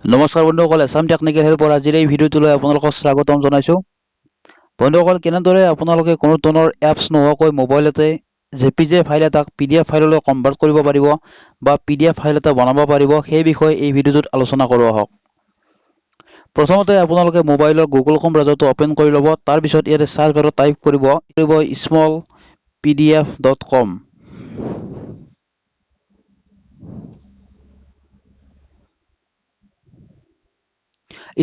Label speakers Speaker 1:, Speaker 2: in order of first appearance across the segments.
Speaker 1: নমস্কাৰ বন্ধুসকল, এছাম টেকনিকেল হেল্পৰ আজিৰ এই ভিডিঅ'টোলৈ আপোনালোকক স্বাগতম জনাইছোঁ। বন্ধুসকল, কেনেদৰে আপোনালোকে কোনো ধৰণৰ এপছ নোহোৱাকৈ মোবাইলতে জেপিজি ফাইল এটাক পিডিএফ ফাইললৈ কনভাৰ্ট কৰিব পাৰিব বা পিডিএফ ফাইল এটা বনাব পাৰিব, সেই বিষয়ে এই ভিডিঅ'টোত আলোচনা কৰোঁ আহক। প্ৰথমতে আপোনালোকে মোবাইলৰ গুগল ক্ৰম ব্ৰাউজাৰটো অ'পেন কৰি ল'ব। তাৰপিছত ইয়াতে চাৰ্চ বাৰত টাইপ কৰিব smallpdf.com।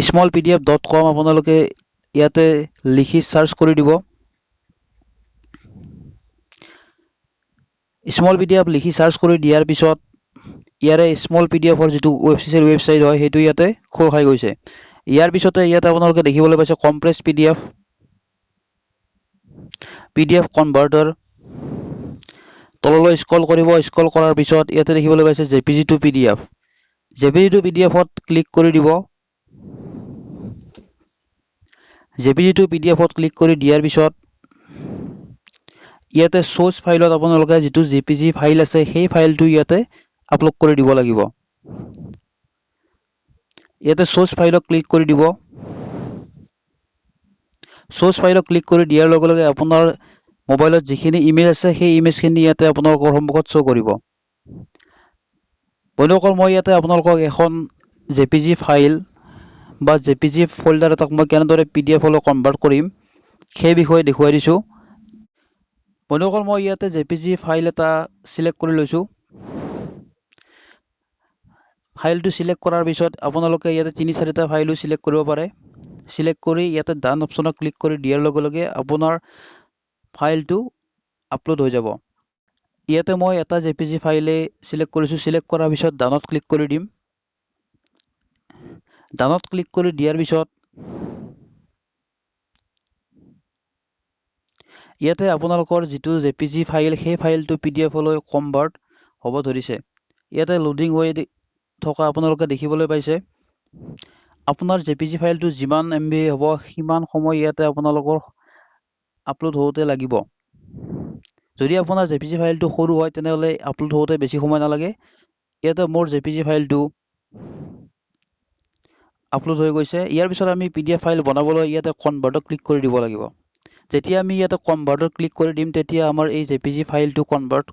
Speaker 1: smallpdf.com আপোনালোকে ইয়াতে লিখি চাৰ্চ কৰি দিব। স্মল পিডিএফ লিখি চাৰ্চ কৰি দিয়াৰ পিছত ইয়াৰে স্মল পিডিএফৰ যিটো অফিচিয়েল ৱেবছাইট হয়, সেইটো ইয়াতে খোল খাই গৈছে। ইয়াৰ পিছতে ইয়াতে আপোনালোকে দেখিবলৈ পাইছে কম্প্ৰেছ পিডিএফ, পিডিএফ কনভাৰ্টাৰ। তললৈ স্ক্ৰল কৰিব। স্ক্ৰল কৰাৰ পিছত ইয়াতে দেখিবলৈ পাইছে JPG to PDF. JPG to পিডিএফত ক্লিক কৰি দিব। জেপিজি টু পিডিএফত ক্লিক কৰি দিয়াৰ পিছত ইয়াতে চ'ৰ্চ ফাইলত আপোনালোকে যিটো জেপিজি ফাইল আছে, সেই ফাইলটো ইয়াতে আপলোড কৰি দিব লাগিব। ইয়াতে চ'ৰ্চ ফাইলত ক্লিক কৰি দিব। চ'ৰ্চ ফাইলত ক্লিক কৰি দিয়াৰ লগে লগে আপোনাৰ মোবাইলত যিখিনি ইমেজ আছে, সেই ইমেজখিনি ইয়াতে আপোনালোকৰ সন্মুখত শ্ব' কৰিব। বন্ধুসকল, মই ইয়াতে আপোনালোকক এখন জেপিজি ফাইল বা জেপিজি ফ'ল্ডাৰ এটাক মই কেনেদৰে পিডিএফলৈ কনভাৰ্ট কৰিম, সেই বিষয়ে দেখুৱাই দিছোঁ। বন্ধুসকল, মই ইয়াতে জেপিজি ফাইল এটা চিলেক্ট কৰি লৈছোঁ। ফাইলটো চিলেক্ট কৰাৰ পিছত আপোনালোকে ইয়াতে তিনি চাৰিটা ফাইলো চিলেক্ট কৰিব পাৰে। চিলেক্ট কৰি ইয়াতে ডান অপশ্যনত ক্লিক কৰি দিয়াৰ লগে লগে আপোনাৰ ফাইলটো আপলোড হৈ যাব। ইয়াতে মই এটা জেপিজি ফাইলে চিলেক্ট কৰিছোঁ। চিলেক্ট কৰাৰ পিছত ডানত ক্লিক কৰি দিম। ডানত ক্লিক কৰি দিয়াৰ পিছত ইয়াতে আপোনালোকৰ যিটো জেপিজি ফাইল, সেই ফাইলটো পিডিএফলৈ কনভাৰ্ট হ'ব ধৰিছে। ইয়াতে লোডিং হৈ থকা আপোনালোকে দেখিবলৈ পাইছে। আপোনাৰ জেপিজি ফাইলটো যিমান এমবি হ'ব, সিমান সময় ইয়াতে আপোনালোকৰ আপলোড হওঁতে লাগিব। যদি আপোনাৰ জেপিজি ফাইলটো সৰু হয়, তেনেহ'লে আপলোড হওঁতে বেছি সময় নালাগে। ইয়াতে মোৰ জেপিজি ফাইলটো আপলোড হৈ গৈছে। ইয়াৰ পিছত আমি পিডিএফ ফাইল বনাবলৈ ইয়াতে কনভাৰ্টত ক্লিক কৰি দিব লাগিব। যেতিয়া আমি ইয়াতে কনভাৰ্টত ক্লিক কৰি দিম, তেতিয়া আমাৰ এই জেপিজি ফাইলটো কনভাৰ্ট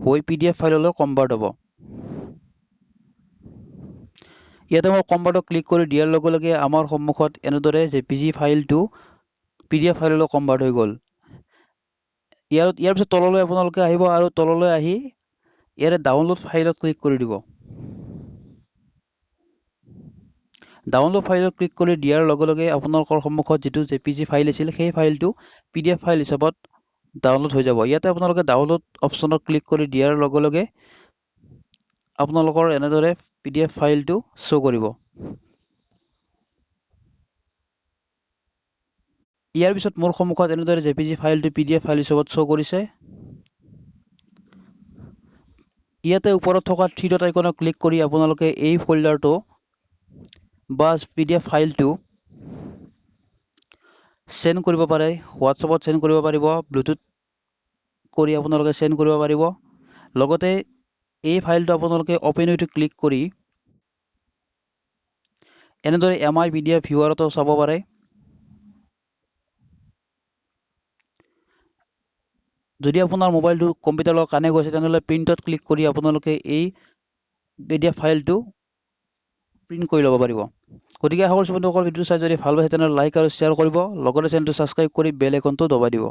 Speaker 1: হৈ পিডিএফ ফাইললৈ কনভাৰ্ট হ'ব। ইয়াতে মই কনভাৰ্টত ক্লিক কৰি দিয়াৰ লগে লগে আমাৰ সন্মুখত এনেদৰে জেপিজি ফাইলটো পিডিএফ ফাইললৈ কনভাৰ্ট হৈ গ'ল। ইয়াৰ পিছত তললৈ আপোনালোকে আহিব আৰু তললৈ আহি ইয়াৰে ডাউনলোড ফাইলত ক্লিক কৰি দিব। ডাউনলোড ফাইলত ক্লিক কৰি দিয়াৰ লগে লগে আপোনালোকৰ সন্মুখত যিটো জেপিজি ফাইল আছিল, সেই ফাইলটো পিডিএফ ফাইল হিচাপত ডাউনলোড হৈ যাব। ইয়াতে আপোনালোকে ডাউনলোড অপশ্যনত ক্লিক কৰি দিয়াৰ লগে লগে আপোনালোকৰ এনেদৰে পিডিএফ ফাইলটো শ্ব' কৰিব। ইয়াৰ পিছত মোৰ সন্মুখত এনেদৰে জেপিজি ফাইলটো পিডিএফ ফাইল হিচাপত শ্ব' কৰিছে। ইয়াতে ওপৰত থকা থ্ৰী ডট আইকনত ক্লিক কৰি আপোনালোকে এই ফ'ল্ডাৰটো বা পিডিএফ ফাইলটো চেণ্ড কৰিব পাৰে। হোৱাটছএপত চেণ্ড কৰিব পাৰিব, ব্লুটুথ কৰি আপোনালোকে চেণ্ড কৰিব পাৰিব। লগতে এই ফাইলটো আপোনালোকে অ'পেন উইথ ক্লিক কৰি এনেদৰে এম আই পিডিএফ ভিউৱাৰতো চাব পাৰে। যদি আপোনাৰ মোবাইলটো কম্পিউটাৰৰ লগত কানেক্ট হৈছে, তেনেহ'লে প্ৰিণ্টত ক্লিক কৰি আপোনালোকে এই পিডিএফ ফাইলটো প্ৰিণ্ট কৰি ল'ব পাৰিব। গতিকে আশা কৰিছোঁ বন্ধুসকল, ভিডিঅ'টো চাই যদি ভাল পাইছে, তেনেহ'লে লাইক আৰু শ্বেয়াৰ কৰিব, লগতে চেনেলটো ছাবস্ক্ৰাইব কৰি বেল আইকনটো দবাই দিব।